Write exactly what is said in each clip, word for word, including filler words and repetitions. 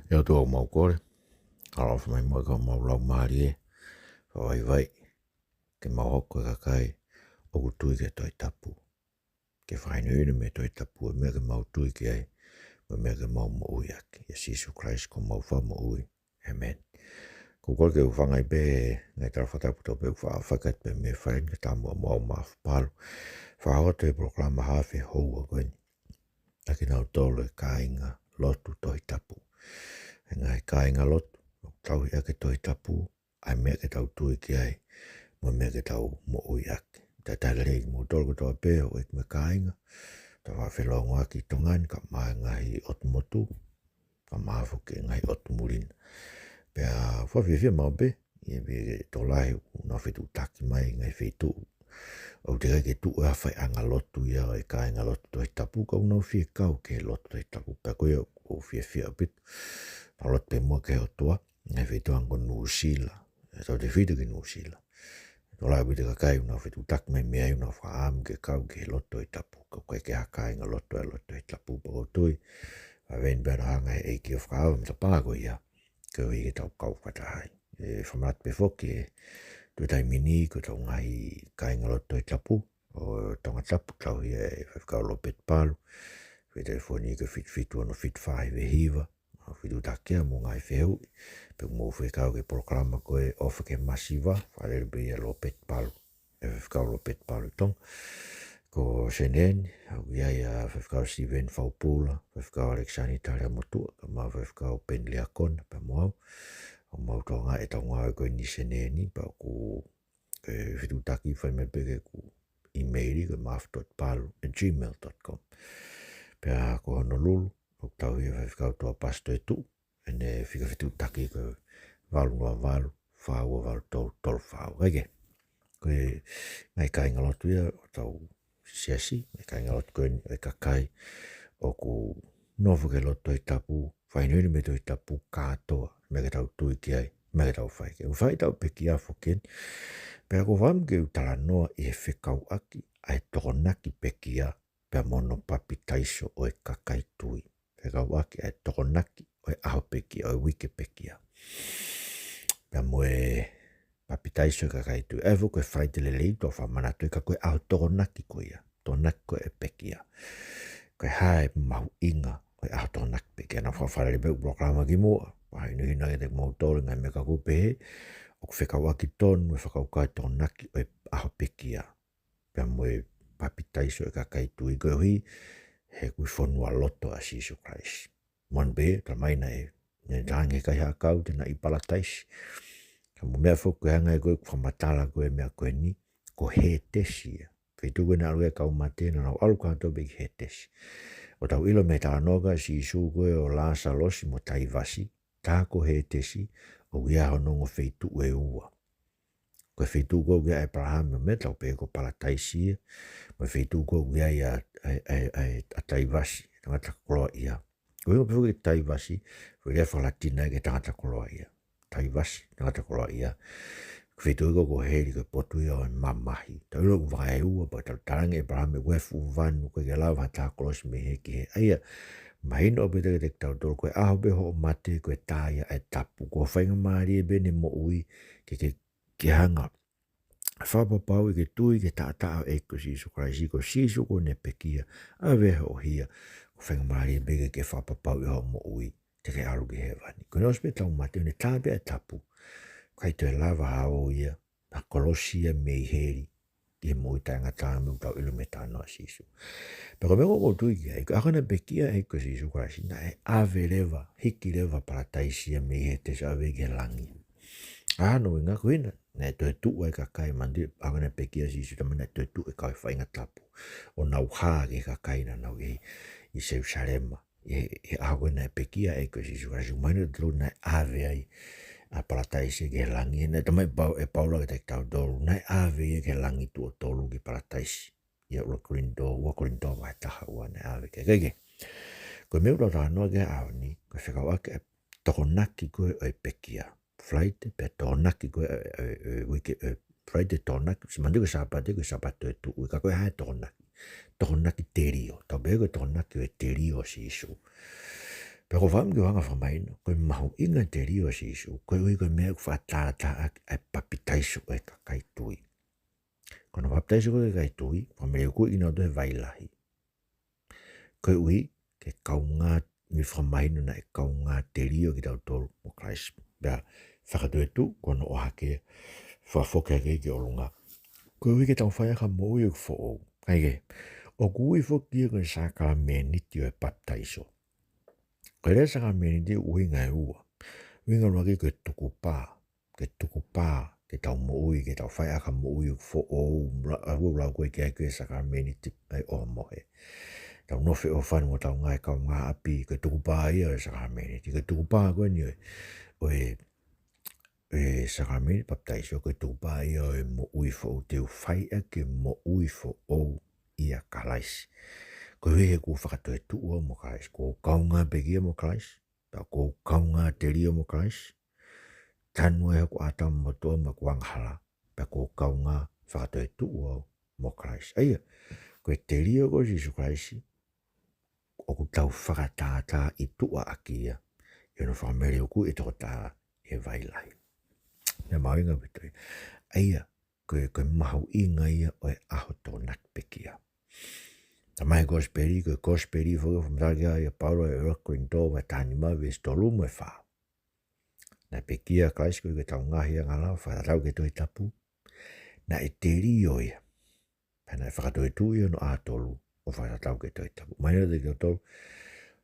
ʻE ʻOtua, ʻoku mau kole, ʻaloʻofa mai muʻa ki homau laumālie, fakavaivai ke mau hoko ko e kakai ʻoku tui ki he Tohi Tapu, ke fakahinohino mei he Tohi Tapu ʻa e meʻa ke mau tui ki ai, mo e meʻa ke mau moʻui ʻaki. ʻIa Sīsū Kalaisi ko homau Fakamoʻui. ʻĒmeni. ʻOku ou kole ke u hūfanga pē he ngaahi tala fakatapu tau pē ʻoku faʻa fakatapu pē mei he fale ni, kae ʻatā muʻa mo au, Maʻafu Palu, fakahoko atu e polokalama haafe houa ko eni ʻa kinautolu e kāinga lotu Tohi Tapu. E ngaahi kāinga lotu, ʻoku tauhi ʻaki e Tohi Tapu ʻa e meʻa ke tau tui ki ai, mo e meʻa ke tau moʻui ʻaki. Talitali lelei kimoutolu kotoa pē ʻoku ʻi ai mo e kāinga, tau faʻa felōngoaki ʻi Tonga ni, kae ʻumaʻā e ngaahi ʻotu motu, kae ʻumaʻā foki e ngaahi ʻotu muli na. Pea fakafiefia maʻu pē, ʻi he tokolahi ʻoku nau fetuʻutaki mai he ngaahi feituʻu ʻoku teʻeki ai ke tuʻu ai ha faiʻanga lotu ia ʻo e kāinga lotu Tohi Tapu, ka ʻoku nau fie kau ki he lotu Tohi Tapu. Pea ko ia ʻoku ou fiefia ʻaupito. Tau lotu pē muʻa ki he ʻOtua, ngaahi feituʻu hangē ko Nuʻusila, ʻe tautefito ki Nuʻusila. Tokolahi ʻaupito e kakai ʻoku nau fetuʻutaki mai mei ai, ʻoku nau fakaʻamu ke kau ki he lotu Tohi Tapu, ka ʻoku ʻikai ke ha kāinga lotu ʻa e lotu Tohi Tapu. Pea ʻoku ou tui, ʻa e veni pea na hanga ʻe he ʻEiki ʻo fakaava e matapā ko ia, koeʻuhi ke tau kau fakataha ai. ʻE fakamanatu pē foki ʻe tuʻu he taimi ni ko ʻetau ngaahi kāinga lotu Tohi Tapu ʻo Tongatapu, tauhi ʻe he Faifekau Lōpeti Palu, fie telefoni ki he fitu fitu ono fitu fā hiva hiva, ʻo fetuʻutaki mo e ngaahi fehuʻi, pe mou fie kau ki he polokalama ko e ʻOfa ki he Masiva, fakalele pē ʻia Lōpeti Palu, ʻe he Faifekau Lōpeti Palu ʻi Tonga. Ko Seneni, ʻoku ʻi ai ʻa Faifekau Steven Faupula, Faifekau ʻAlekisani Taleamotuʻa, kae ʻumaʻā Faifekau Peni Liakona, pea mo au. ʻOku mau tokangaʻi ʻetau ngāue ko eni ʻi Seneni, pea ʻoku ke fetuʻutaki fai mai pē ki heʻeku ʻīmeili ko e maʻafu dot palu at gmail dot com. Pea ko Honolulu, ʻoku tauhi ʻe he Faifekau Tuʻapasi Toetuʻu, ʻene fika fetuʻutaki ko e valu noa valu, fā ua valu tolu, tolu fā ua. Kae kehe, ko e ngaahi kāinga lotu ia ʻo hotau siasi, ngaahi kāinga lotu ko eni ʻo e kakai ʻoku nofo ki he lotu Tohi Tapu, fakahinohino mei he Tohi Tapu kātoa, meʻa ke tau tui ki ai, meʻa ke tau fai ki ai. ʻOku fai ʻetau pekia foki eni, pea ʻoku ou fakaʻamu ke u talanoa ʻi he fekauʻaki ʻa e tokonaki pekia pea mo hono papitaiso ʻo e kakai tui. Fekauʻaki ʻa e tokonaki ʻo e ʻaho pekia, ʻo e uike pekia, pea mo e papitaiso ʻo e kakai tui. ʻA ia foki ko e Falaite Lelei ʻoku tau fakamanatu ai, ka ko e ʻaho tokonaki ko ia, tokonaki ko ē ʻo e pekia. Ko e hā e mahuʻinga ʻo e ʻaho tokonaki pekia? Naʻa ku fakafalala pē he polokalama kimuʻa, fakahinohino atu kiate kimoutolu e ngaahi meʻa ka ʻoku pehē ʻoku fekauʻaki tonu e fakakaukau e tokonaki ʻo e ʻaho pekia pea mo e papitaiso ʻo e kakai tui, koeʻuhi he ʻoku ʻi he fonualoto ʻa Sīsū Kalaisi. Moʻoni pē, talamai naʻe, naʻe talaange ʻe he kaihaʻa kau te na ʻi Palataisi. Ka mou meʻa foki, ko e anga ia ko ē ʻeku fakamatala ko ē e meʻa ko eni, ko Hētesi ia. Feituʻu ko ē naʻe ʻalu ai e kau mate, naʻa nau ʻalu kātoa pē ki Hētesi. ʻOku tau ʻilo mei he talanoa ʻa Sīsū ko ē ʻo Lāsalosi mo Taivasi, tā ko Hētesi ʻoku ʻi ai hono ongo feituʻu ʻe ua. Ko e feituʻu ko ē ʻoku ʻi ai ʻa ʻĒpalahame, ʻo meʻa tau pehē ko Palataisi ia, mo e feituʻu ko ē ʻoku ʻi ai ʻa, ʻa, ʻa, ʻa, ʻa Taivasi, tangata koloaʻia. Ko e ʻuhinga pē foki ʻo Taivasi, ko e lea faka-Latina ia ki he tangata koloaʻia. Taivasi, tangata koloaʻia. Ko e feituʻu ko ē ko heli, ko e potu ia ʻo e mamahi. Tau ʻilo ʻoku vaka ʻe ua, pea tau talaange ʻe ʻĒpalahame ʻoku ʻi ai e fuʻu vanu, ʻoku ʻikai ke lava ha taha ʻo kolosi mei hē ki hē. ʻA ia, mahino ʻaupito kiate kitautolu, ko e ʻaho pē hoʻo mate, ko e tā ia ʻa e tapu. Ko ho faingamālie pē ʻene moʻui ke, ke, ke hanga ʻo fakapapauʻi ke tui ki he taʻataʻa ʻo e ʻEiki ko Sīsū Kalaisi, ko Sīsū ko ʻene pekia, ʻave hoʻo hia, ko e faingamālie pē ke, ke fakapapauʻi hoʻo moʻui, te ke ʻalu ki hēvani. Ko ʻene ʻosi pē ʻetau mate, ʻo ne tā pē ʻa e tapu, ʻikai toe lava ha ō ia, ha kolosi ia mei heli ki he moʻui taʻengata, meʻa ʻoku tau ʻilo mei he talanoa ʻa Sīsū. Pea ko e meʻa ʻoku ou tui ki ai, ko e ʻaho ko ē naʻe pekia ai e ʻEiki ko Sīsū Kalaisi, naʻe ʻave leva, hiki leva Palataisi ia mei Hētesi ʻo ʻave ki he langi. ʻA hono ʻuhinga ko ena, naʻe toetuʻu ai e kakai, manatuʻi ʻaho ko ē naʻe pekia ai Sīsū, talamai naʻe toetuʻu e kau faʻahinga tapu ʻo nau hā ki he kakai naʻa nau ʻi, ʻi Selūsalema ʻi he, he ʻaho ko ē naʻe pekia ai e ʻEiki ko Sīsū Kalaisi. Mahino ʻe kitautolu naʻe ʻave ai ʻa Palataisi ki he langi. Naʻe talamai ʻe Pau-, ʻe Paula kiate kitautolu naʻe ʻave ia ki he langi tuʻo tolu ki Palataisi. ʻIa ua Kolinitō, ua Kolinitō vahe taha ua, naʻe ʻave ki ai. Kae kehe, ko e meʻa ʻoku tau talanoa ki ai he ʻaho ni, ko e fekauʻaki e tokonaki ko ē ʻo e pekia. Falaite, pea tokonaki ko ē, ē, ē, ē, uike, ē, Falaite tokonaki, manatuʻi ko e Sāpate, ko e Sāpate Toetuʻu, ka ko e hā e tokonaki? Tokonaki telio, tau pehē ko e tokonaki ʻo e telio ʻo Sīsū. Pea ʻoku ou fakaʻamu ke u hanga ʻo fakamahino, ko e mahuʻinga e telio ʻa Sīsū, koeʻuhi ko e meʻa ʻoku fakatātā ʻaki ʻa e papitaiso ʻo e kakai tui. Ko hono papitaiso ko ē ʻo e kakai tui, fakameleukuʻi kinautolu he vai lahi. Koeʻuhi ke kaungā, ne fakamahino naʻe kaungā telio kitautolu mo Kalaisi. Pea fakatoetuʻu, ko hono ʻohake, fakafoki hake ki ʻolunga. Koeʻuhi ke tau fai ʻaki ha moʻui ʻoku foʻou. Kae kehe, ʻoku ui foki ia ko e sākalamēniti ʻo e papitaiso. Ko e lea sākalamēniti ʻoku ʻuhinga ʻe ua. ʻUhinga ʻuluaki ko e tukupā. Ke tukupā, ke tau moʻui, ke tau fai ʻaki ha moʻui ʻoku foʻou, la-, ʻa ʻoku lau ko ē ki ai ko e sākalamēniti ʻa e ʻohomohe. Tau nofo ʻo fai mo ʻetau ngaahi kaungāʻapi, ko e tukupā ia ʻo e sākalamēniti. Ko e tukupā ko eni ʻo e, ʻo e, ʻo e sākalamēniti papitaiso, ko e tukupā ia ʻo e moʻui foʻou, te u fai ʻaki e moʻui foʻou ʻia Kalaisi. Koeʻuhi he kuo fakatoetuʻu au mo Kalaisi, kuo u kaungā pekia mo Kalaisi, pea kuo u kaungā telio mo Kalaisi, tanu ai hoku ʻātakai motuʻa mo ʻeku angahala, pea kuo u kaungā fakatoetuʻu au mo Kalaisi. ʻA ia, ko e telio ko ē ʻo Sīsū Kalaisi, ʻoku tau fakatātā ʻi tuʻa ʻaki ia, ʻi hono fakameleukuʻi e tokotaha he vai lahi. Meʻa mahuʻinga ʻaupito ia. ʻA ia, ko e, ko e mahuʻinga ia ʻo e ʻaho Tokonaki pekia. Talamai ʻe he kosipeli, ko e kosipeli foki ʻoku fakamatala ki ai ʻa Paula ʻi he ʻuluaki Kolinitō vahe taha nima veesi tolu mo e fā. Naʻe pekia ʻa Kalaisi koeʻuhi ko ʻetau ngaahi angahala, fakatatau ki he Tohi Tapu. Naʻe telio ia. Pea naʻe fakatoetuʻu ia ʻi hono ʻaho tolu, ʻo fakatatau ki he Tohi Tapu. Mahino kiate kitautolu,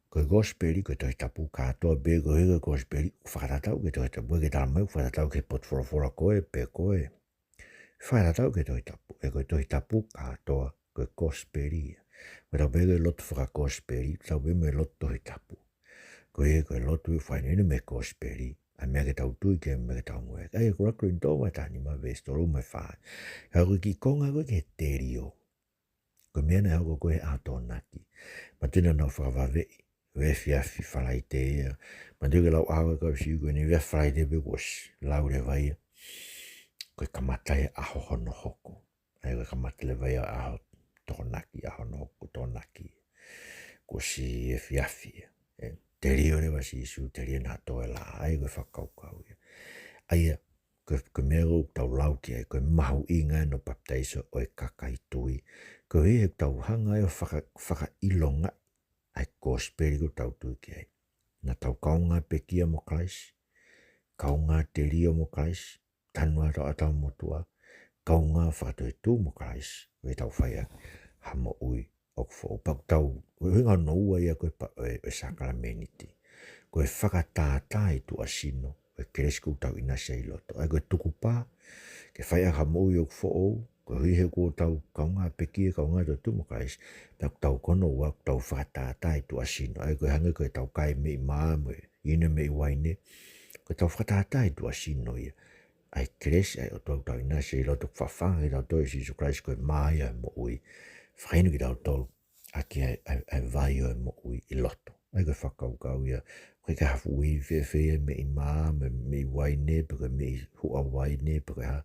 ko e kosipeli ko e Tohi Tapu kātoa pē, koeʻuhi ko e kosipeli ʻoku fakatatau ki he Tohi Tapu, ʻikai ke talamai ʻoku fakatatau ki he potu folofola ko ē, pe ko ē. Fakatatau ki he Tohi Tapu, he ko e Tohi Tapu kātoa, ko e kosipeli ia. Ko ʻetau pehē ko e lotu fakakosipeli, tau pehē mo e lotu Tohi Tapu. Koeʻuhi ko e lotu ʻoku fakahinohino mei he kosipeli, ʻa e meʻa ke tau tui ki ai, meʻa ke tau ngāueʻaki. ʻA ia ko e ʻuluaki Kolinitō vahe taha nima veesi tolu mo e fā. Ka ko e kiʻi konga ko ē ki he telio. Ko e meʻa naʻe hoko ko ē he ʻaho Tokonaki. Manatuʻi naʻa nau fakavaveʻi, ʻi he efiafi Falaite ia. Manatuʻi ko e lau ʻa e kau Siu ko eni, efiafi Falaite pē kuo ʻosi lau leva ia. Ko e kamata e ʻaho hono hoko. ʻA ia ko e kamata leva ia ʻaho Tokonaki, ʻaho hono hoko Tokonaki. Kuo ʻosi efiafi ia. ʻE, telio leva ʻa Sīsū, telio naʻa tō e laʻā, ʻa ia ko e fakakaukau ia. ʻA ia, ko e, ko e meʻa ʻoku tau lau ki ai, ko e mahuʻinga ʻo e papitaiso ʻo e kakai tui. Koeʻuhi he ʻoku tau hanga ai ʻo faka-, fakaʻilongaʻi ʻa e kosipeli ʻoku tau tui ki ai. Naʻa tau kaungā pekia mo Kalaisi, kaungā telio mo Kalaisi, tanu ai hotau ʻātakai motuʻa, kaungā fakatoetuʻu mo Kalaisi, ʻo ʻetau fai ʻaki ha moʻui ʻoku foʻou. Pea ʻoku tau, ʻuhinga hono ua ia ko ē pa-, ʻo e, ʻo e sākalamēniti. Ko e fakatātā ʻi tuʻasino ʻo e kelesi ʻoku tau ʻinasi ai ʻi loto. ʻA ia ko e tukupā, ke fai ʻaki ha moʻui ʻoku foʻou, koeʻuhi he kuo tau kaungā pekia, kaungā toetuʻu mo Kalaisi, pea ʻoku tau, ko hono ua, ʻoku tau fakatātā ʻi tuʻasino. ʻA ia ko e hangē ko ʻetau kai meʻi mā mo e inu meʻi uaine, ko ʻetau fakatātā ʻi tuʻasino ia. ʻA e kelesi ʻa e ʻOtua ʻoku tau ʻinasi ai ʻi loto, ʻoku fafanga kitautolu ʻe Sīsū Kalaisi ko e mā ia ʻo e moʻui. Fakahinohino kitautolu ʻaki ʻa e, ʻa e, ʻa e vai ʻo e moʻui ʻi loto. ʻA ia ko e fakakaukau ia, ʻoku ʻikai ha fuʻu ivi fēfē ia e meʻi mā, mo e meʻi uaine, pe ko e meʻi huʻa uaine, pe ko e hā.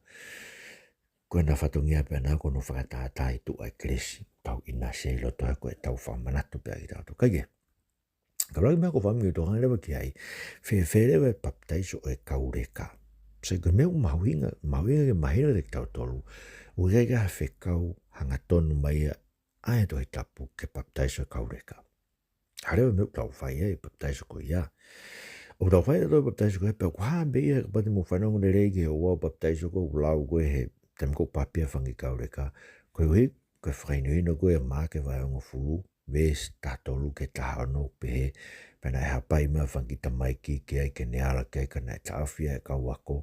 Ko ʻena fatongia pē ʻana ko hono fakatātā ʻi tuʻa e kelesi ʻoku tau ʻinasi ai ʻi loto, he ko ʻetau fakamanatu pē ʻa kitautolu. Kae kehe, ka ʻoku lahi e meʻa ʻoku ou fakaʻamu ke tau hanga leva ki ai, fēfē leva e papitaiso ʻo e kau leka. Sai, ko e meʻa ʻoku mahuʻinga, mahuʻinga ke mahino kiate kitautolu, ʻoku ʻikai ke ʻi ai ha fekau hangatonu mai ia ʻa e Tohi Tapu ki he papitaiso ʻo e kau leka. Hā leva e meʻa ʻoku tau fai ai ʻi he papitaiso ko ia. ʻOku tau fai ʻa e papitaiso ko ia, pea ʻoku hā pē ia, kapau te mou fanongo lelei ki he ua ʻo e papitaiso ʻoku lau ko ē he taimi ʻoku pāpia fanga kiʻi kau leka. Koeʻuhi, ko e fakahinohino ko ē ʻa Maʻake vahe hongofulu, veesi taha tolu ki he taha ono ʻoku pehē, pea naʻe hapai mai ʻa e fanga kiʻi tamaiki ki ai ke ne ala ki ai ka naʻe taʻofi ʻe he kau ako,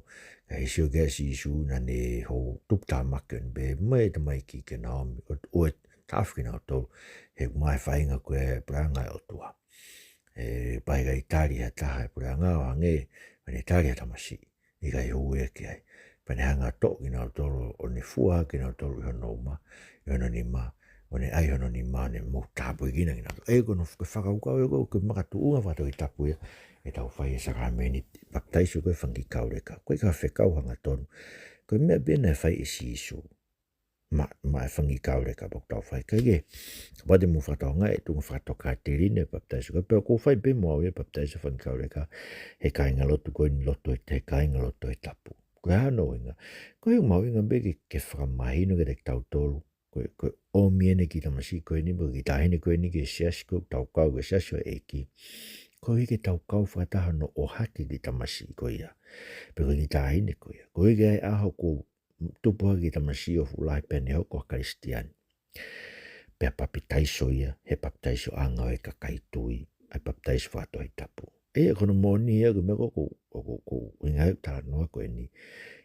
kae hē sio ki ai ʻa Sīsū naʻa ne hō tuputāmaki ʻo ne pehē mai e tamaiki kia Naomi, ʻo, ʻoua ʻe taʻofi kinautolu, he ʻoku maʻu e faʻahinga ko ē ʻa e puleʻanga ʻo e ʻOtua. ʻE, pea ʻikai tali ʻe ha taha e puleʻanga ʻo hangē ko ʻene tali ʻa e tamasiʻi, ʻikai hū ia ki ai. Pea ne hanga ʻo toʻo kinautolu, ʻo ne fua kinautolu ʻi hono uma, ʻi hono nima, ʻo ne ʻai hono nima, ʻo ne moʻui tāpuekina kinautolu. ʻE, ko hono faka-, fakakaukau ia ko ē, ko e makatuʻunga fakatohitapu ia ʻetau fai e sākalamēniti papitaiso ko ē fanga kiʻi kau leka. ʻOku ʻikai ha fekau hangatonu. Ko e meʻa pē naʻe fai ʻe Sīsū. maʻa, maʻa e fanga kiʻi kauleka pea ʻoku tau fai. Kae kehe, kapau te mou fakatokangaʻi e tuʻunga fakatokāteline e papitaiso, ka pea ʻoku fai pē mo au e papitaiso e fanga kiʻi kauleka he kāingalotu ko eni loto, he kāingalotu Tohi Tapu. Ko e hā hono ʻuhinga? Ko e mahuʻinga pē ke, ke fakamahino kiate kitautolu ko e, ko e ʻomi eni e kiʻi tamasiʻi ko eni, pe ko e kiʻi taʻahine ko eni ki he siasi ko ē ʻoku tau kau, ki he siasi ʻo e ʻEiki. Koeʻuhi ke tau kau fakataha hono ʻohake e kiʻi tamasiʻi ko ia, pe ko e kiʻi taʻahine ko ia. Koeʻuhi ke ʻi ai e ʻaho kuo tupu hake e kiʻi tamasiʻi ʻo fuʻu lahi pea ne hoko ʻa e Kalisitiane, pea papitaiso ia he papitaisoʻanga ʻo e kakai tui, ʻa e papitaiso fakatohitapu. ʻA ia ko hono moʻoni ia, ko e meʻa ko ē ʻoku, ʻoku, ʻoku ʻuhinga ai e talanoa ko eni,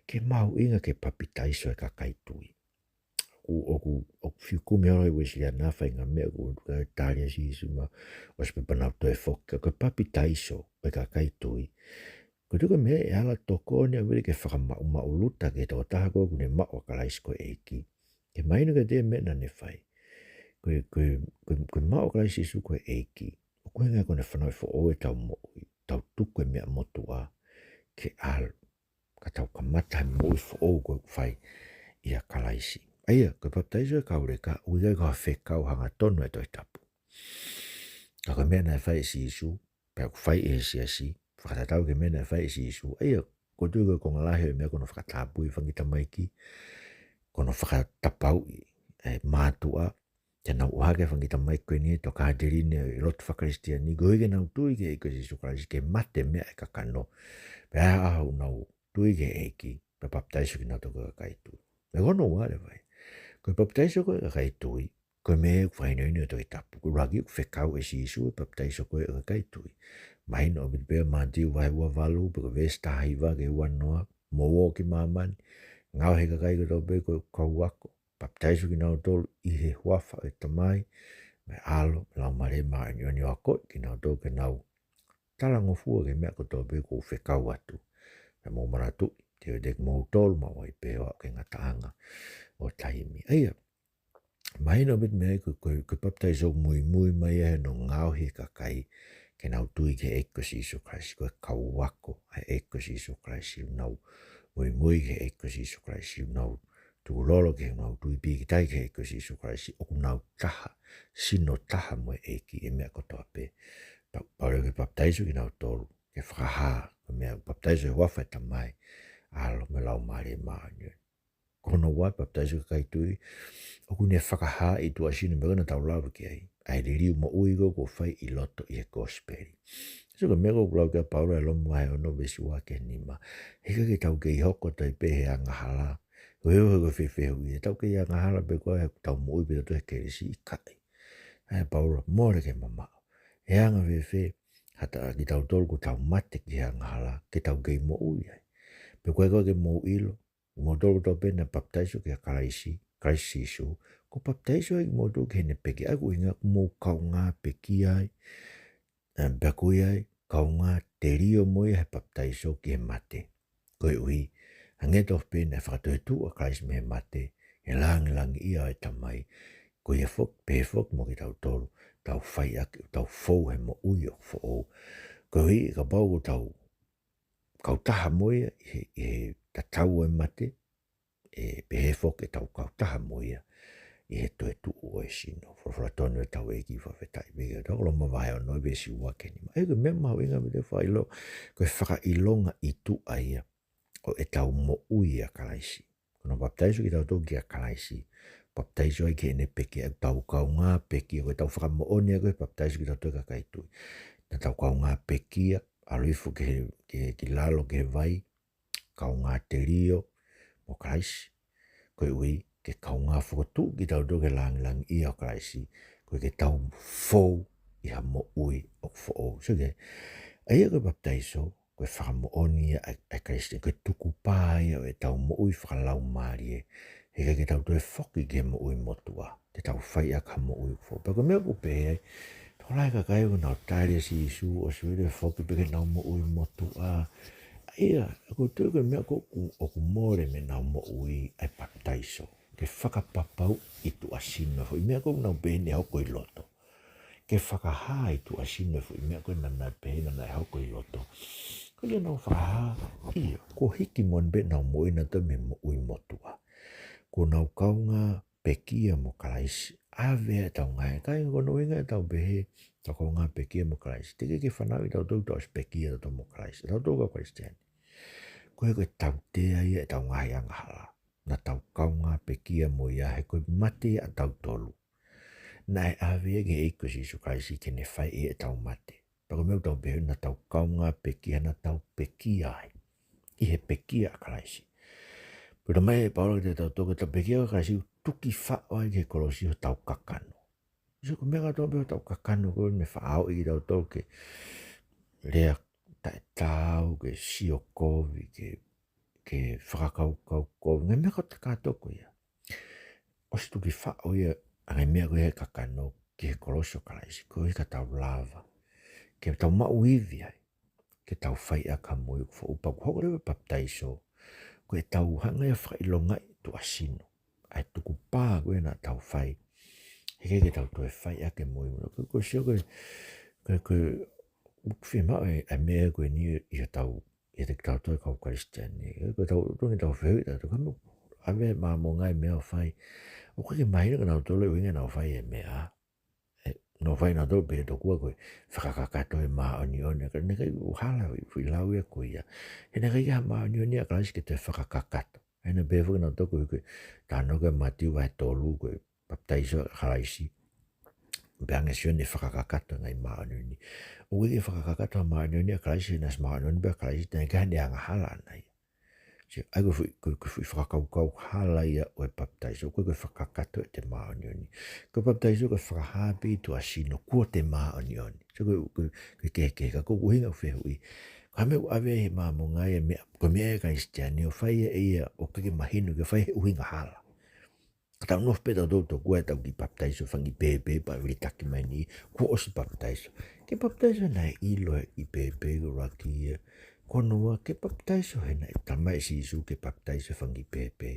ke mahuʻinga ke papitaiso e kakai tui. ʻOku, ʻoku, ʻoku fiu kumi holo ʻe he Uēsiliana e faʻahinga meʻa ko ē ʻoku tali ʻe Sīsū mo ʻosi pē pea nau toe foki. Ka ko e papitaiso ʻo e kakai tui, ko e tuʻu ko e meʻa ʻe ala tokoni ʻaupito ke fakamaʻumaʻuluta ki he tokotaha ko ē ʻoku ne maʻu ʻa Kalaisi ko e ʻEiki, ke mahino kiate ia e meʻa naʻa ne fai. Ko e, ko e, ko e, ko e maʻu ʻa Kalaisi Sīsū ko e ʻEiki, ʻoku ʻuhinga ia ko ʻene fanauʻi foʻou ʻetau moʻui, tau tuku e meʻa motuʻa ke ʻalu, ka tau kamata he moʻui foʻou ko ē ʻoku fai ʻia Kalaisi. ʻA ia, ko e papitaiso e kauleka, ʻoku ʻikai ko ha fekau hangatonu ʻa e Tohi Tapu. Ka ko e meʻa naʻe fai ʻe Sīsū, pea ʻoku fai ʻe he siasi, fakatatau ki he meʻa naʻe fai ʻe Sīsū. ʻA ia, ʻoku ou tui ko e konga lahi ʻo e meʻa ko hono fakatapui e fanga kiʻi tamaiki, ko hono fakatapauʻi e mātuʻa, te nau ʻohake e fanga kiʻi tamaiki ko eni he tokāteline ʻo e lotu faka-Kalisitiane, koeʻuhi ke nau tui ki he ʻEiki ko Sīsū Kalaisi, ke mate e meʻa ʻa e kakano, pea ʻi he ʻaho ʻoku nau tui ki he ʻEiki, pea papitaiso kinautolu ko e kakai tui. Meʻa ko hono ua leva ia. Ko e papitaiso ko ē e kakai tui, ko e meʻa ʻoku fakahinohino ʻe he Tohi Tapu. Ko e ʻuluaki, ʻoku fekau ʻe Sīsū e papitaiso ko ē e kakai tui. Mahino ʻaupito pē ia Mātiu vahe ua valu, pea ko e veesi taha hiva ki he ua noa: Mou ō ki māmani, ngaohi e kakai kotoa pē ko e kau ako, papitaiso kinautolu ʻi he huafa ʻo e Tamai, mo e ʻAlo, mo e Laumālie Māʻoniʻoni, ʻo akoʻi kinautolu ke nau talangofua ki he meʻa kotoa pē kuo u fekau atu. Pea mou manatuʻi, te u ʻiate kimoutolu maʻu ai pē ʻo aʻu ki he ngataʻanga ʻo taimi. ʻA ia, mahino ʻaupito e meʻa ko, ko, ko e papitaiso muimui mai ia he hono ngaohi e kakai ke nau tui ki he ʻEiki ko Sīsū Kalaisi, ko e kau ako ʻa e ʻEiki ko Sīsū Kalaisi, ʻoku nau muimui ki he ʻEiki ko Sīsū Kalaisi, ʻoku nau tukulolo ki he, nau tui pīkitai ki he ʻEiki ko Sīsū Kalaisi, ʻoku nau taha, sino taha mo e ʻEiki ʻi he meʻa kotoa pē. Pea, pea ʻoku lava ke papitaiso kinautolu ke fakahā, ko e meʻa papitaiso he huafa ʻo e Tamai, ʻAlo mo e Laumālie Māʻoniʻoni. Ko hono ua e papitaiso e kakai tui, ʻoku ne fakahā ʻi tuʻasino e meʻa ko ē naʻa tau lave ki ai, ʻa e liliu moʻui ko ē kuo fai ʻi loto ʻi he kosipeli. So ko e meʻa ko ē ʻoku lau ki ai ʻa Paula ʻi Loma vahe ono veesi ua ki he nima. He ʻikai ke tau kei hoko atu ai pē he angahala. Ko e ʻuhi ko e fehuʻi, ʻe tau kei angahala pē koā he ʻoku tau moʻui pē tautolu he kelesi? ʻIkai. ʻA ia Paula, mole ke mamaʻo. ʻE anga fēfē ha taha kitautolu kuo tau mate ki he angahala, ke tau kei moʻui ai? Pea ko e, ko e ke mou ʻilo, kimoutolu kotoa pē naʻe papitaiso kia Kalaisi, Kalaisi Sīsū, kuo papitaiso ai kimoutolu ki heʻene pekia. ʻA ia ko e ʻuhinga ʻoku mou kaungā pekia ai, ē, pea ko ia ai, kaungā telio mo ia he papitaiso ki he mate. Koeʻuhi, hangē tofu pē naʻe fakatoetuʻu ʻa Kalaisi mei he mate, ʻe langilangiʻia ʻa e Tamai, ko ia foki, pehē foki mo kitautolu, tau fai ʻaki, tau fou he moʻui ʻoku foʻou. Koeʻuhi, kapau ʻoku tau kautaha mo ia ʻi he, ʻi he tatau ʻo e mate, ʻe pehē foki ʻetau kautaha mo ia ʻi he toetuʻu ʻo e sino. Folofola tonu ʻetau ʻEiki, fakafetaʻi pē ki he ʻOtua. Ko Loma vahe ono veesi ua ki he nima. ʻA ia ko e meʻa mahuʻinga ʻaupito e fakaʻilo, ko e fakaʻilonga ʻi tuʻa ia ʻo ʻetau moʻui ʻia Kalaisi. Ko hono papitaiso kitautolu kia Kalaisi, papitaiso ai ki heʻene pekia, ʻetau kaungā pekia, ko ʻetau fakamoʻoni ia ko e papitaiso kitautolu e kakai tui. Naʻa tau kaungā pekia, ʻalu hifo ki he, ki he, ki lalo ki he vai, kaungā telio mo Kalaisi, koeʻuhi ke kaungā fokotuʻu kitautolu ki he langilangiʻia ʻo Kalaisi, koeʻuhi ke tau fou ʻi ha moʻui ʻoku foʻou. So ke, ʻa ia ko e papitaiso, ko e fakamoʻoni ia ʻa e, ʻa e Kalisitiane, ko e tukupā ia ʻo ʻetau moʻui fakalaumālie, he ʻikai ke tau toe foki ki he moʻui motuʻa. Te tau fai ʻaki ha moʻui ʻoku foʻou. Pea ko e meʻa ʻoku pehē ai, tokolahi e kakai ʻoku nau tali ʻa Sīsū, ʻosi vele foki pē ki heʻenau moʻui motuʻa. ʻA ia, ʻoku ou tui ko e meʻa ko ē ʻoku, ʻoku mole mei heʻenau moʻui ʻa e papitaiso. Ke fakapapauʻi ʻi tuʻasino e foʻi meʻa ko ē ʻoku nau pehē naʻe hoko ʻi loto. Ke fakahā ʻi tuʻasino e foʻi meʻa ko ē naʻa nau pehē naʻe hoko ʻi loto. Ko ia naʻa nau fakahā, ʻio, kuo hiki moʻoni pē ʻenau moʻui naʻa nau toe mei he moʻui motuʻa. Ko ʻoku nau kaungā pekia mo Kalaisi. ʻAve ʻetau ngaahi, ʻikai ko hono ʻuhinga ʻetau pehē ʻetau kaungā pekia mo Kalaisi. Teʻeki ke fanauʻi tautolu ʻetau ʻosi pekia tautolu mo Kalaisi. Tautolu kau Kalisitiane. Ko e ko e tautea ia ʻetau ngaahi angahala. Naʻa tau kaungā pekia mo ia he ko e mate ʻa tautolu. Naʻe ʻave ia ki he ʻEiki ko Sīsū Kalaisi ke ne fai ʻetau mate. Pea ko e meʻa ʻoku tau pehē naʻa tau kaungā pekia, naʻa tau pekia ai. ʻI he pekia ʻa Kalaisi. Pea talamai ʻe Paula kiate kitautolu ko ʻetau pekia ʻa Kalaisi tuki faʻo ai ki he kolosi hotau kakano. So ko e meʻa kotoa pē hotau kakano ko ē ne faʻo ʻi tautolu ke lea taʻetaau, ke sio kovi, ke, ke fakakaukau kovi. Ngaahi meʻa kotoa kātoa ko ia. ʻOsi tuki faʻo ia ʻa e ngaahi meʻa ko ia he kakano ki he kolosi ʻo Kalaisi, ko ia ka tau lava ke tau maʻu ivi ai, ke tau fai ʻaki ha moʻui ʻoku foʻou. Pea ʻoku hoko leva e papitaiso ko ʻetau hanga ia ʻo fakaʻilongaʻi tuʻasino ʻa e tukupā ko ē naʻa tau fai. He ʻikai ke tau toe fai ʻaki e moʻui. Ko, ko e sio ko e, ko e, ko e, ʻoku fiemaʻu e, e meʻa ko eni ʻi hotau, ʻiate kitautolu kau Kalisitiane. Ko ʻetau, ʻoku totonu ke tau fehuʻi ʻe tautolu, ko e hā e meʻa ʻave ʻe Māmonga e meʻa ʻoku fai. ʻOku ʻikai ke mahino kia nautolu e ʻuhinga naʻa nau fai e meʻa. ʻE, nau fai nautolu pē tokua ko e fakakakato e māʻoniʻoni. Ka naʻe ʻikai ke hala ʻi he foʻi lau ia ko ia. He naʻe ʻikai ke ʻi ai ha māʻoniʻoni ʻa Kalaisi ke toe fakakakato. He naʻe pehē foki nautolu ko e, ko e talanoa ko ē Mātiu vahe tolu ko e papitaiso ʻa Kalaisi. Pea hanga ʻe Sione ʻo fakakakato e ngaahi māʻoniʻoni. ʻOku ʻikai ke fakakakato ha māʻoniʻoni ʻa Kalaisi, he naʻe ʻosi māʻoniʻoni pē ʻa Kalaisi, naʻe ʻikai haʻane angahala ʻaʻana ia. So, ʻa ia ko e foʻi, ko e, ko e foʻi fakakaukau hala ia ʻo e papitaiso, ko e, ko e fakakakato ʻete māʻoniʻoni. Ko e papitaiso ko e fakahā pē ʻi tuʻasino kuo te māʻoniʻoni. So, ko e, ko e, ko e kehekehe, ka ko e ʻuhinga ʻeku fehuʻi. Ko e hā e meʻa ʻoku ʻave ʻe Māmonga e meʻa, ko e meʻa ʻa e Kalisitiane ʻoku fai ia ʻoku ʻikai ke mahino ke fai he ʻuhinga hala. Ka tau nofo pē tautolu tokua ʻetau kiʻi papitaiso fanga kiʻi pēpē pea vilitaki mai ni, kuo ʻosi papitaiso. Ko e papitaiso naʻe ʻilo ʻe he kiʻi pēpē ko e ʻuluaki ia. Ko hono ua, ko e papitaiso he naʻe talamai ʻe Sīsū ke papitaiso fanga kiʻi pēpē.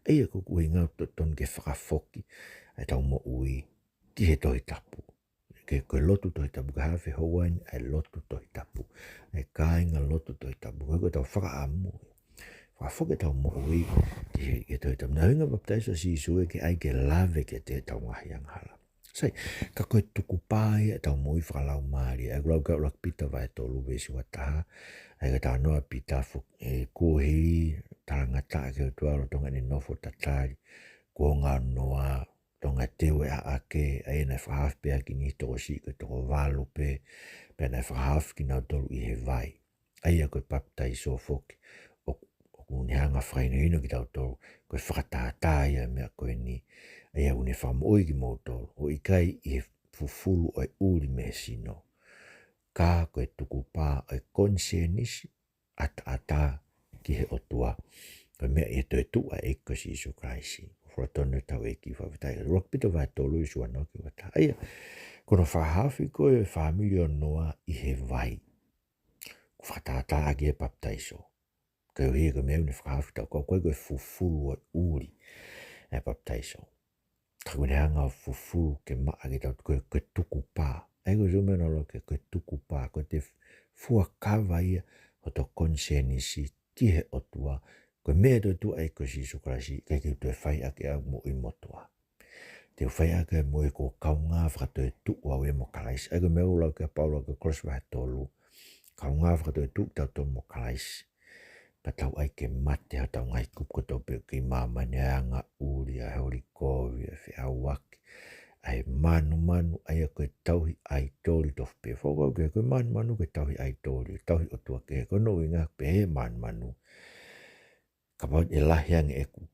ʻA ia ko e ʻuhinga ʻoku totonu ke fakafoki ʻetau moʻui ki he Tohi Tapu. Ke, ko e lotu Tohi Tapu, ka hā e fehuʻi eni, ʻa e lotu Tohi Tapu. ʻA e kāinga lotu Tohi Tapu, ko e, ko ʻetau fakaʻamu. Fakafoki ʻetau moʻui ki he, ki he Tohi Tapu. Naʻe ʻuhinga e papitaiso ʻa Sīsū ia ke ʻai ke lave kiate kitautolu ʻetau ngaahi angahala. Sai, ka ko e tukupā ia ʻetau moʻui fakalaumālie. ʻA ia ʻoku lau ki ai ʻuluaki Pita vahe tolu veesi ua taha. ʻA ia ko e talanoa ʻa Pita fo-, ʻe, kuo hili talangataʻa ki he ʻOtua lolotonga ʻene nofo tatali. Kuonga ʻo Noa, lolotonga e teu ʻa e ʻaʻake, ʻa ia naʻe fakahaofi pē ʻaki e niʻihi toko siʻi ko e toko valu pē, pea naʻe fakahaofi kinautolu ʻi he vai. ʻA ia ko e papitaiso foki, ʻo, ʻoku ne hanga ʻo fakahinohino kitautolu, ko e fakatātā ia e meʻa ko eni, ʻa ia ʻoku ne fakamoʻui kimoutolu, ʻo ʻikai ʻi he fufulu ʻo e ʻuli mei he sino. Ka ko e tukupā ʻo e konisienisi, ʻataʻatā ki he ʻOtua. Ko e meʻa ʻi he toetuʻu ʻa e ʻEiki ko Sīsū Kalaisi. Ko e fulatonu ʻetau ʻEiki, fakafetaʻi. ʻUluaki Pita vahe tolu veesi ua noa ki he ua taha. ʻA ia, ko hono fakahaofi ko ē e fāmili ʻo Noa ʻi he vai, ko e fakatātā ʻaki e papitaiso. Koeʻuhi ko e meʻa ʻoku ne fakahaofi kitautolu, ko e, ko e fufulu ʻo e ʻuli ʻa e papitaiso. Ka ʻoku ne hanga ʻo fufulu ke maʻa kitautolu, ko e, ko e tukupā. ʻA ia ko e sio meʻa naʻa lau ki ai, ko e tukupā, ko ʻete fuakava ia hoto konisienisi ki he ʻOtua. Ko e meʻa ʻi he toetuʻu ʻa e ʻEiki ko Sīsū Kalaisi, ʻikai ke u toe fai ʻaki ʻa e moʻui motuʻa. Te u fai ʻaki e moʻui kuo kaungā fakatoetuʻu au ia mo Kalaisi. ʻA ia ko e meʻa ʻoku lau ki ai ʻa Paula ko Kolose vahe tolu. Kaungā fakatoetuʻu kitautolu mo Kalaisi. Pea tau ʻai ke mate hotau ngaahi kupu kotoa pē ʻoku kei māmani, ʻa e angaʻuli, ʻa e holi kovi, ʻa e feʻauaki, ʻa e mānumanu, ʻa ia ko e tauhi ʻaitoli tofu pē. Fakakaukau ko e mānumanu ko e tauhi ʻaitoli, tauhi ʻotua kehe. Ko hono ʻuhinga pē ʻe mānumanu. Kapau ʻe lahi ange ʻeku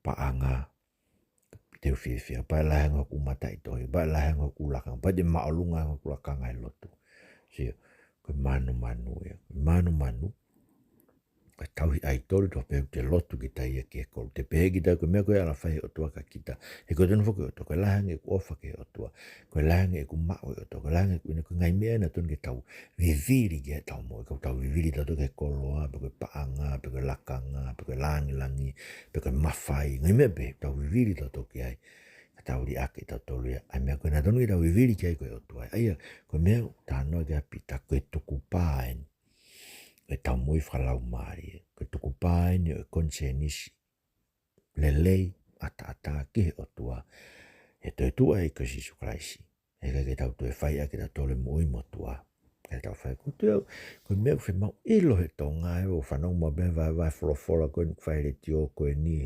paʻanga, te u fiefia. Kapau ʻe lahi ange hoku mataʻitohi, kapau ʻe lahi ange hoku lakanga, kapau ʻe māʻolunga ange hoku lakanga ʻi he lotu. Sio, ko e mānumanu ia. Ko e mānumanu, ko e tauhi ʻaitoli tofu pē, te lotu kita ia ki he kolo. Te pehē kita ko e meʻa ko ē ʻe ala fai ʻe he ʻOtua kia kita. He ko e tonu foki ʻo e ʻOtua, ko e lahi ange ʻeku ʻofa ki he ʻOtua. Ko e lahi ange ʻeku maʻu ʻe he ʻOtua, ko e lahi ange ʻeku ʻi ai, ko e ngaahi meʻa naʻa totonu ke tau vivili ki ai ʻetau moʻui. Ka tau vivili tautolu ki he koloa, pe ko e paʻanga, pe ko e lakanga, pe ko e langilangi, pe ko e mafai, ngaahi meʻa pē, tau vivili tautolu ki ai. Ka tau liʻaki tautolu ia ʻa e meʻa ko ē naʻa totonu ke tau vivili ki ai ko e ʻOtua. ʻA ia, ko e meʻa ʻoku talanoa ki ai ʻa Pita, ko e tukupā eni ʻo ʻetau moʻui fakalaumālie. Ko e tukupā eni ʻo e konisienisi lelei, ʻataʻatā ki he ʻOtua. He toe tuʻu ʻa e ʻEiki ko Sīsū Kalaisi, heʻikai ke tau toe fai ʻaki ʻe tautolu e moʻui motuʻa. Ke tau fai ko tu au, ko e meʻa ʻoku fiemaʻu ʻilo he Tonga ē, ʻo fanongo mai pē vaevae folofola ko eni, fai letiō ko eni,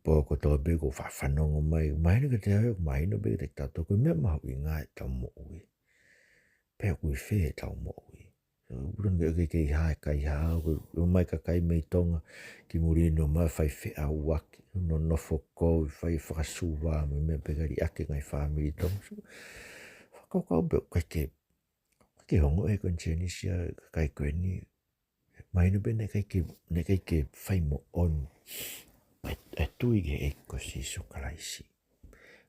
pō kotoa pē ʻoku fa-, fanongo mai. Mahino kiate au, mahino pē kiate kitautolu, ko e meʻa mahuʻinga ʻetau moʻui. Pe ʻoku ʻi fē ʻetau moʻui. Uran ke ke ke ha kai ha, ko mai kakai mei Tonga ki muli, nau mai fai feʻauaki, nonofo kou, fai fakasuva, mo e meʻa pē ka liʻaki e ngaahi fāmili Tonga. So, fakakaukau pē ʻoku ʻikai ke, ʻikai ke ongo e konisēnisi ʻa e kakai ko eni. Mahino pē naʻe ʻikai ke, naʻe ʻikai ke fai moʻoni e, e tui ki he ʻEiki ko Sīsū Kalaisi.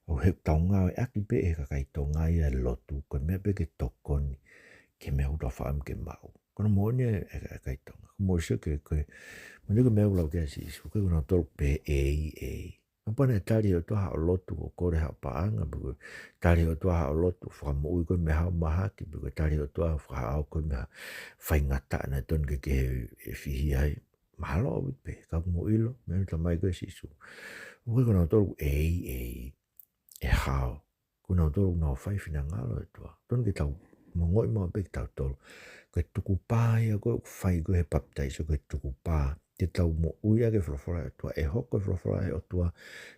ʻO he tau ngāueʻaki pē ʻe he kakai Tonga ia e lotu, ko e meʻa pē ke tokoni ki he meʻa ʻoku tau fakaʻamu ke maʻu. Ko hono moʻoni e, e, e kakai Tonga. Ko e moʻoni sio ke, ko e, moʻoni ko e meʻa ʻoku lau ki ai ʻa Sīsū, ko e ko nautolu pē ʻei, ʻei. Kapau naʻe tali ʻe he ʻOtua haʻo lotu ʻo kole haʻo paʻanga, pe ko e tali ʻe he ʻOtua haʻo lotu ʻo fakamoʻui koe mei haʻo mahaki, pe ko e tali ʻe he ʻOtua ʻo fakahā koe mei ha faingataʻa naʻe tonu ke ke fihia ai. Mahalo ʻaupito pē, ka ʻoku mou ʻilo, meʻa naʻe talamai ko ē ʻe Sīsū. ʻOku ʻikai ko nautolu ʻei, ʻei, ʻe hao. Ko nautolu ʻoku nau fai e finangalo ʻo e ʻOtua. Tonu ke tau ongoʻi maʻu pē kitautolu. Ko e tukupā ia ko ē ʻoku fai ko ē he papitaiso, ko e tukupā ke tau moʻui ʻaki e folofola ʻa e ʻOtua, ʻe hoko e folofola ʻa e ʻOtua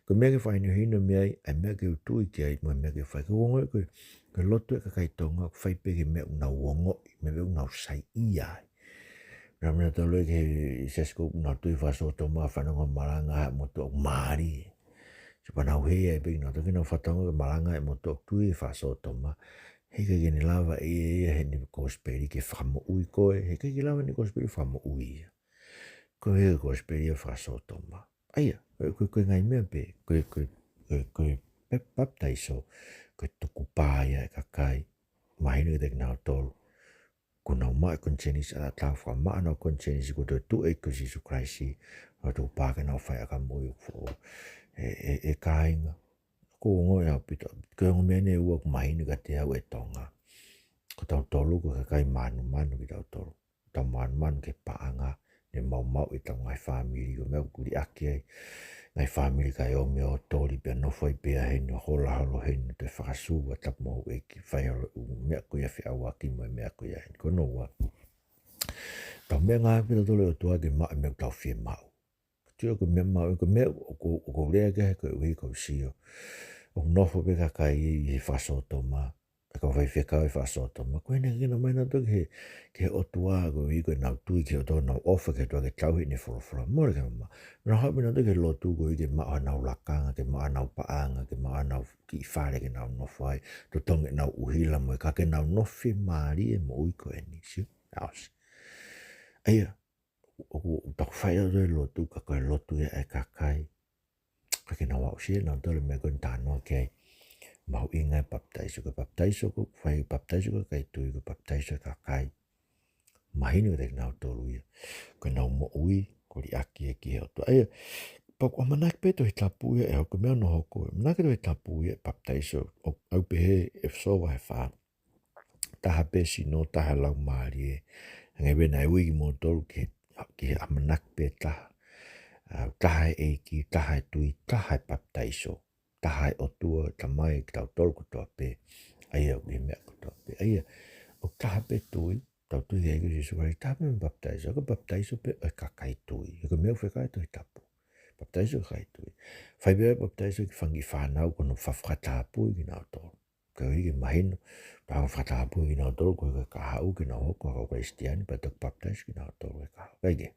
ko e meʻa ke fakahinohino mei ai ʻa e meʻa ke u tui ki ai, mo e meʻa ke fai. Ko e ongoʻi ko ē, ko e lotu ʻa e kakai Tonga ʻoku fai pē ki he meʻa ʻoku nau ongoʻi, meʻa ʻoku nau saiʻia ai. Naʻa mena tau loi ki he siasi ko ē ʻoku nau tui fakasōtoma, fanongo malanga ʻa e motuʻa ʻoku mālie. So pea nau hē ai pē kinautolu ke nau fakatauange ke malanga e motuʻa ʻoku tui fakasōtoma. Heʻikai ke ne lava ʻe ia ʻi heʻene kosipeli ke fakamoʻui koe, heʻikai ke lava ʻene kosipeli fakamoʻui ia. Ko e kosipeli ia fakasōtoma. ʻA ia, ko e, ko e, ko e ngaahi meʻa pē, ko e, ko e, ko e, ko e pe-, papitaiso, ko e tukupā ia ʻa e kakai. Mahino kiate kinautolu. Kuo nau maʻu e konisēnisi ʻataʻatā, fakamaʻa honau konisēnisi kuo toe tuʻu e ʻEiki ko Sīsū Kalaisi, ʻo tukupā ke nau fai ʻaki ʻa e moʻui ʻoku foʻou. ʻE, ʻe, ʻe kāinga, ʻoku ou ongoʻi ʻaupito, ko e ongo meʻa eni ʻe ua ʻoku mahino kiate au ʻe Tonga. Ko tautolu ko e kakai mānumanu kitautolu. Tau mānumanu ki he paʻanga, ne maumauʻi ʻetau ngaahi fāmili, ko e meʻa ʻoku liʻaki ai ngaahi fāmili kae ō mei ʻo toli pea nofo ai pē ia heni, hola holo heni, toe fakasuva, tapu mo e ʻEiki, fai holo e ʻū meʻa ko ia feʻauaki mo e meʻa ko ia heni. Ko hono ua, tau meʻangāueʻaki pē tautolu e ʻOtua ke maʻu e meʻa ʻoku tau fiemaʻu. Sio ko e meʻa maʻu, ko e meʻa ʻoku, ʻoku ou lea ki ai koeʻuhi ko e sio ʻoku nofo pē kakai ʻi he fakasōtoma, ʻa e kau faifekau ʻi he fakasōtoma, ko ʻenau hiki nau mai nautolu ki he, ki he ʻOtua, koeʻuhi ko ʻenau tui ki he ʻOtua, nau ʻofa ki he ʻOtua ke tauhi ʻene folofola. Mole ke mamaʻo. Nau haʻu pē nautolu ki he lotu koeʻuhi ke maʻu haʻanau lakanga, ke maʻu haʻanau paʻanga, ke maʻu haʻanau kiʻi fale ke nau nofo ai, totongi ʻenau ʻuhila mo e, ka ke nau nofo fiemālie e moʻui ko eni, sio? ʻAosi. ʻA ia, ʻoku, ʻoku tau fai ʻa e lotu, ka ko e lotu ia ʻa e kakai. Ka ke nau aʻusia nautolu e meʻa ko eni talanoa ki ai. Mahuʻinga e papitaiso, ko e papitaiso ko ē ʻoku fai, papitaiso ko ē ʻa e kakai tui, ko e papitaiso ʻa e kakai. Mahino kiate kinautolu ia. Ko ʻenau moʻui, kuo liʻaki ia ki he ʻOtua. ʻA ia, pea ʻoku ʻamanaki pē Tohi Tapu ia ʻe hoko, meʻa hono hoko. ʻAmanaki Tohi Tapu ia e papitaiso, ʻoku pehē ʻe ʻEfesō vahe fā. Taha pē sino, taha Laumālie. Hangē pē naʻe ui kimoutolu ki he, ki he ʻamanaki pē taha. ʻA, taha e ʻEiki, taha e tui, taha e papitaiso. Taha e ʻOtua, Tamai, kitautolu kotoa pē. ʻA ia, ʻoku ʻi he meʻa kotoa pē. ʻA ia, ʻoku taha pē tui, tau tui ki he ʻEiki ko Sīsū Kalaisi, taha pē mo e papitaiso, ko e papitaiso pē ʻa e kakai tui. Ko e meʻa ʻoku fekau ʻe Tohi Tapu. Papitaiso ʻa e kakai tui. Fai pē ʻa e papitaiso ki he fanga kiʻi fānau ko hono fa-, fakatapui kinautolu. Koeʻuhi ke mahino, pea fakatapui kinautolu, ko e kahaʻu ke nau hoko ko e kau Kalisitiane, pea toki papitaiso kinautolu e kahaʻu. Kae kehe.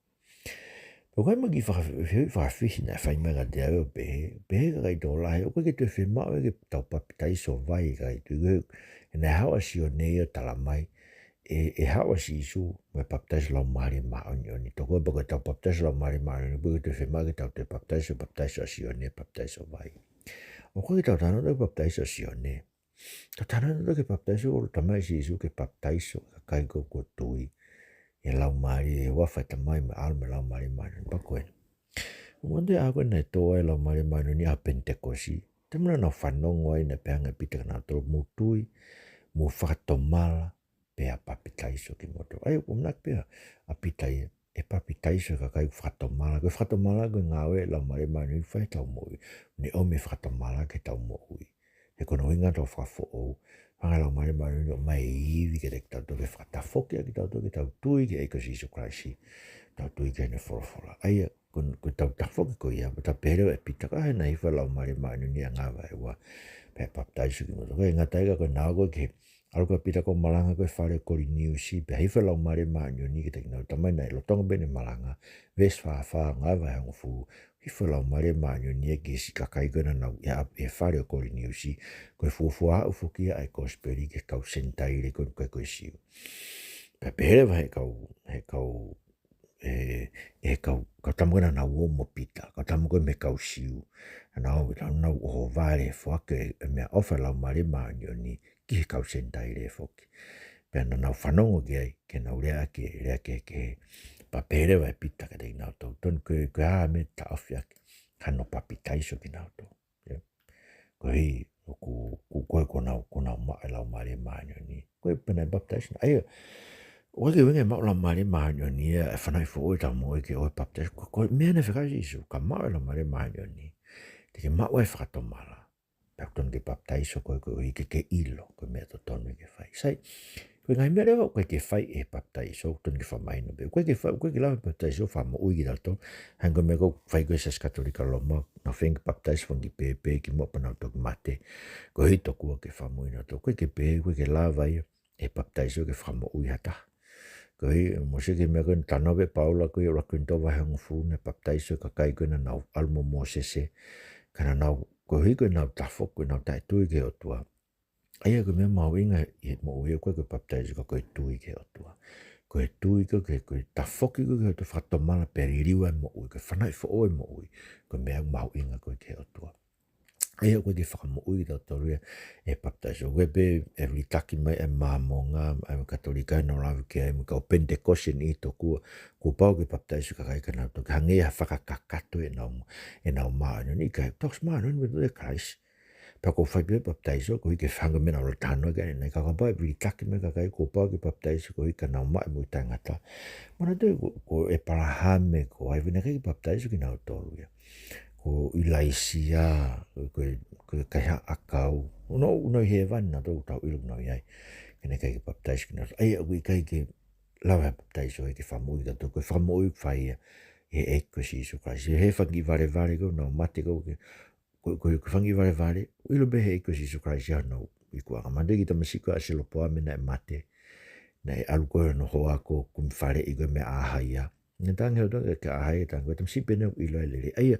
Pea ko e meʻa ki he fakafi-, fakafihi naʻe fai mai kiate au ʻo pehē, pehē ʻe he kakai tokolahi, ʻoku ʻikai ke toe fiemaʻu ia ke tau papitaiso vai e kakai tui, ko e, he naʻe haʻu ʻa Sione ia ʻo talamai, ʻe, ʻe haʻu ʻa Sīsū mo e papitaiso Laumālie Māʻoniʻoni. Tokua pē ko ʻetau papitaiso Laumālie Māʻoniʻoni, ʻoku ʻikai ke toe fiemaʻu ke tau toe papitaiso, papitaiso ʻa Sione, papitaiso vai. ʻOku ʻikai ke tau talanoa ki he papitaiso ʻa Sione. Tau talanoa ki he papitaiso ʻoku talamai ʻe Sīsū ke papitaiso e kakai ko ē kuo tui ʻi he Laumālie, ʻi he huafa ʻo e Tamai mo e ʻAlo mo e Laumālie Māʻoniʻoni, pea ko eni. ʻOku ʻi ai e ʻaho ko ē naʻe tō ai e Laumālie Māʻoniʻoni ʻi he ʻaho Penitekosi. Taimi naʻa nau fanongo ai naʻe pehē ange ʻe Pita kia nautolu, mou tui, mou fakatomala, pea papitaiso kimoutolu. ʻA ia, ʻoku ʻamanaki pē ʻa Pita ia, ʻe papitaiso e kakai ʻoku fakatomala. Ko e fakatomala ko e ngāue ʻa e Laumālie Māʻoniʻoni ʻoku fai heʻetau moʻui. Ne ʻomi e fakatomala ki heʻetau moʻui. He ko hono ʻuhinga ʻetau fakafoʻou. Hanga ʻe he Laumālie Māʻoniʻoni ʻo ʻomai e ivi kiate kitautolu ke fakatafoki ʻaki kitautolu ke tau tui ki he ʻEiki ko Sīsū Kalaisi. Tau tui ki heʻene folofola. ʻA ia, ko, ko ʻetau tafoki ko ia, pea pehē leva ʻe Pita ka hē naʻe hifo e Laumālie Māʻoniʻoni ʻi he anga ʻo e vaeua. Pea papitaiso kimoutolu. Ko e ngata ai ka ko e nau ko ē ke ʻalu ʻa Pita ʻo malanga ko ē ʻi he fale ʻo Koliniusi, pea hifo e Laumālie Māʻoniʻoni kiate kinautolu, talamai naʻe lolotonga pē ʻene malanga, veesi fā fā, anga ʻo e vahe hongofulu, hifo e Laumālie Māʻoniʻoni ia ki he siʻi kakai ko ē naʻa nau ʻi he, ʻi he fale ʻo Koliniusi, ko e fuofua aʻu foki ia ʻa e kosipeli ki he kau Senitaile ko ē, ʻikai ko e Siu. Pea pehē leva ʻe he kau, ʻe he kau ʻe, ʻe he kau, kau tama ko ē naʻa nau ō mo Pita, kau tama ko ē mei he kau Siu. Naʻa nau, naʻa nau ʻohovale he foaki e meʻaʻofa ʻa e Laumālie Māʻoniʻoni ki he kau Senitaile foki. Pea naʻa nau fanongo ki ai, ke nau lea ki he, lea ki he, ki he, pea pehē leva ʻe Pita kiate kinautolu, tonu ko e, ko e hā e meʻa ʻe taʻofi ʻaki hano papitaiso kinautolu. ʻIo. Koeʻuhi, ʻoku, ʻoku, ko e, kuo nau, kuo nau maʻu e Laumālie Māʻoniʻoni. Ko e pehē naʻe papitaiso. ʻA ia, ʻoku ʻikai ke ʻuhinga e maʻu Laumālie Māʻoniʻoni ia ʻe fanauʻi foʻou ʻetau moʻui ke ʻoua ʻe papitaiso. Ko, ko e meʻa naʻe fekau ʻe Sīsū, ka maʻu e Laumālie Māʻoniʻoni, te ke maʻu ai e fakatomala. Pea ʻoku totonu ke papitaiso koe koeʻuhi ke ke ʻilo ko e meʻa totonu ke fai. Sai, ko e ngaahi meʻa leva ʻoku ʻikai ke fai ʻe he papitaiso, ʻoku totonu ke fakamahino pē. ʻOku ʻikai ke fai, ʻoku ʻikai ke lava e papitaiso ʻo fakamoʻui kitautolu. Hangē ko e meʻa ʻoku fai ko ē ʻe he Siasi Katolika Loma, nau feinga ke papitaiso fanga kiʻi pēpē kimuʻa pea nau toki mate. Koeʻuhi tokua ke fakamoʻui kinautolu. ʻOku ʻikai ke pehē, ʻoku ʻikai ke lava ia ʻe he papitaiso ke fakamoʻui ha taha. Koeʻuhi, mou sio ki he meʻa ko ē naʻe talanoa pē ʻa Paula ko ē ʻi he ʻuluaki Kolinitō vahe hongofulu, naʻe papitaiso e kakai ko ē naʻa nau ʻalu mo Mōsese, ka naʻa nau, koeʻuhi ko ʻenau tafoki, ko ʻenau taʻetui ki he ʻOtua. ʻA ia ko e meʻa mahuʻinga ʻi he moʻui ʻoku ʻikai ko e papitaiso ka ko e tui ki he ʻOtua. Ko e tui ko ē, ko e tafoki ko ē ki he ʻOtua, fakatomala pea liliu e moʻui, ko e fanauʻi foʻou e moʻui, ko e meʻa mahuʻinga ko ē ki he ʻOtua. ʻA ia ʻoku ʻikai ke fakamoʻui kitautolu ia ʻe he papitaiso. ʻOku ʻikai pē ʻe vilitaki mai ʻa e Māmonga, ʻa e Katolika ʻenau lave ki ai, mo e kau Penitekosi ʻi he tokua, kuo pau ke papitaiso e kakai ka nau toki hangē ia ha fakakakato ʻenau, ʻenau māʻoniʻoni. ʻIkai, toki māʻoniʻoni pē ʻe Kalaisi. Pea ʻoku fai pē papitaiso koeʻuhi ke fai e meʻa naʻa nau talanoa ki ai ʻanenai, ka kapau ʻe vilitaki mai e kakai kuo pau ke papitaiso koeʻuhi ka nau maʻu e moʻui taʻengata. Manatuʻi ko, ko ʻĒpalahame, ko hai, naʻe ʻikai ke papitaiso kinautolu ia. Ko ʻIlaisiā, ko, ko, ko e kaihaʻa ʻakau. ʻOku nau, ʻoku nau ʻi hēvani nautolu, ʻoku tau ʻilo ʻoku nau ʻi ai. Ka naʻe ʻikai ke papitaiso kinautolu. ʻA ia ʻoku ʻikai ke lava e papitaiso ia ke fakamoʻui kitautolu, ko e fakamoʻui ʻoku fai ia ʻe he ʻEiki ko Sīsū Kalaisi. He fanga kiʻi valevale ko ē naʻa nau mate ko ē, ko, ko, ko e fanga kiʻi valevale, ʻoku ʻilo pē ʻe he ʻEiki ko Sīsū Kalaisi ia honau ikuʻanga. Manatuʻi e kiʻi tamasiʻi ko ē ʻa Silopoame naʻe mate, naʻe ʻalu ko ē hono hoa ko ē ʻo kumi faleʻi ko ē mei ʻAhaia. Naʻe talaange ʻe he ʻOtua ke ʻAhaia, talaange ko e tamasiʻi pē eni ʻoku ʻiloa e lelei. ʻA ia,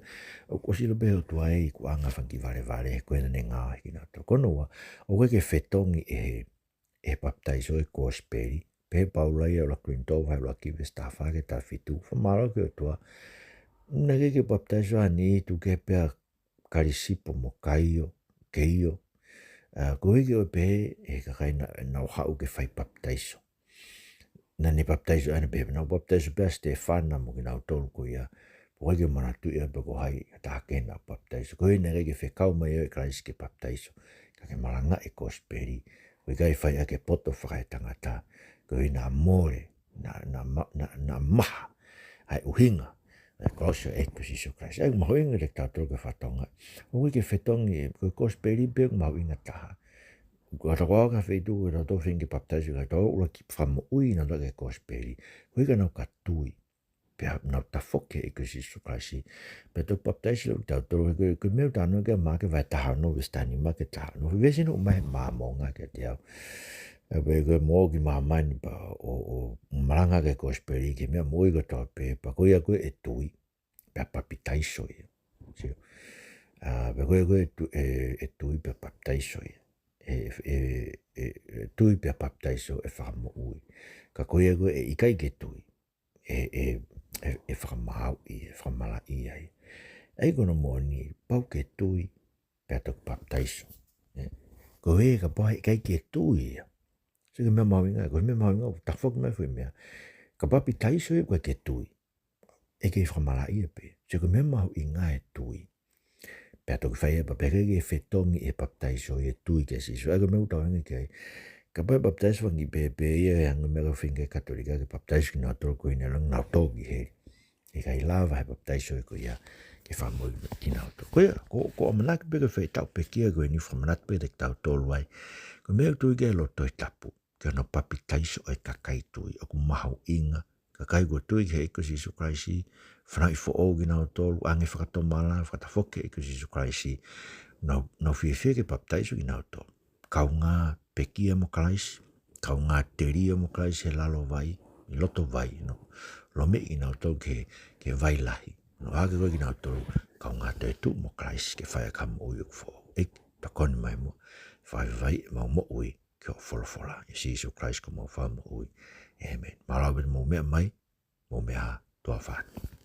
ʻoku ʻosi ʻilo pē ʻe he ʻOtua e ikuʻanga e fanga kiʻi valevale, ko ē naʻa ne ngaohi kinautolu. Ko hono ua, ʻoku ʻikai ke fetongi ʻe he, ʻe he papitaiso e kosipeli. Pehē ʻe Paula ia ʻi he ʻuluaki Kolinitō vahe ʻuluaki veesi taha fā ki he taha fitu. Fakamālō ki he ʻOtua. Naʻe ʻikai ke papitaiso ha niʻihi, tuku kehe pē ʻa Kalisipo mo Kaio, Keio. ʻA, koeʻuhi ke ʻoua ʻe pehē ʻe he kakai naʻa, naʻa nau haʻu ke fai papitaiso. Naʻa ne papitaiso, ʻa ia naʻa ne pehē naʻa ne papitaiso pē ʻa Sitefano mo kinautolu ko ia. Pea ʻoku ʻikai ke manatuʻi ia pe ko hai ha taha kehe naʻa ne papitaiso. Koeʻuhi naʻe ʻikai ke fekau mai ia ʻe Kalaisi ke papitaiso. Ka ke malangaʻi e kosipeli. ʻOku ʻikai fai ʻaki e poto fakaetangata. Koeʻuhi naʻa mole, naʻa, naʻa ma-, naʻa, naʻa maha ʻa e ʻuhinga ʻo e kolosi ʻo e ʻEiki ko Sīsū Kalaisi. ʻA ia ʻoku mahuʻinga kiate kitautolu ko e faka-Tonga. ʻOku ʻikai ke fetongi, ko e kosipeli pē ʻoku mahuʻinga taha. Ko e taha ko ē ʻoku ʻi ha feituʻu ʻoku tau feinga ke papitaiso, ka tau ʻuluaki fakamoʻui kinautolu ki he kosipeli. Koeʻuhi ka nau ka tui. Pea nau tafoki ki he ʻEiki ko Sīsū Kalaisi. Pea toki papitaiso leva kitautolu, ko e, ko e meʻa ʻoku talanoa ki ai ʻa Maʻake vahe taha ono, veesi taha nima ki he taha ono. Veesi naʻe ʻomai ʻe he Māmonga kiate au. ʻE, pea ko e mou ō ki māmani pea ʻo, ʻo malanga ki he kosipeli, ki he meʻa moʻui kotoa pē, pea ko ia ko ē ʻe tui, pea papitaiso ia. Sio. ʻA, pea ko ia ko ē ʻe tu-, ʻe, ʻe tui pea papitaiso ia. ʻE, ʻe, ʻe, ʻe tui pea papitaiso ʻe fakamoʻui. Ka ko ia ko ē ʻe ʻikai ke tui, ʻe, ʻe, ʻe, ʻe fakamāuʻi, ʻe fakamalaʻia ai. ʻA ia ko hono moʻoni, pau ke tui, pea toki papitaiso. ʻE, ko e hā kapau he ʻikai ke tui ia. Sio ki he meʻa mahuʻinga, ko e meʻa mahuʻinga, ʻoku tafoki mai e foʻi meʻa. Ka papitaiso ia ʻoku ʻikai ke tui, ʻe kei fakamalaʻia pē. Sio ki he meʻa mahuʻinga e tui. Pea toki fai ʻe ia, pea ʻikai ke fetongi ʻe he papitaiso ia e tui kia Sīsū. ʻA ia ko e meʻa ʻoku tau ʻange ki ai. Kapau ʻe papitaiso fanga kiʻi pēpē ia, ʻe hangē ko e meʻa ʻoku feinga e Katolika ke papitaiso kinautolu ko ē ʻi he ʻaho ʻo e ʻalu ki heli. ʻE ʻikai lava he papitaiso ko ia ke fakamoʻui kinautolu. Ko ia, ko, ko e ʻamanaki pē ko e faʻahitaʻu pekia ko eni, fakamanatu pē kiate kitautolu ai, ko e meʻa ʻoku tui ki ai e Tohi Tapu, ki hono papitaiso ʻo e kakai tui, ʻoku mahuʻinga. Kakai kuo tui ki he ʻEiki ko Sīsū Kalaisi, fanauʻi foʻou kinautolu, ʻoange fakatomala, fakatafoki ʻe he ʻEiki ko Sīsū Kalaisi, nau, nau fiefia ke papitaiso kinautolu. Kaungā pekia mo Kalaisi, kaungā telia mo Kalaisi he lalo vai, ʻi loto vai, ʻo lomeʻi kinautolu ki he, ki he vai lahi. ʻO ʻohake ko ē kinautolu, kaungā toetuʻu mo Kalaisi ke fai ʻaki ha moʻui ʻoku foʻou. ʻEiki, tokoni mai muʻa, fai vai ʻemau moʻui ki hoʻo folofola. ʻIa Sīsū Kalaisi ko homau Fakamoʻui. ʻĒmeni. Mālō ʻaupito hoʻomou meʻa mai, mou meʻa ā, tuʻa ʻofa atu.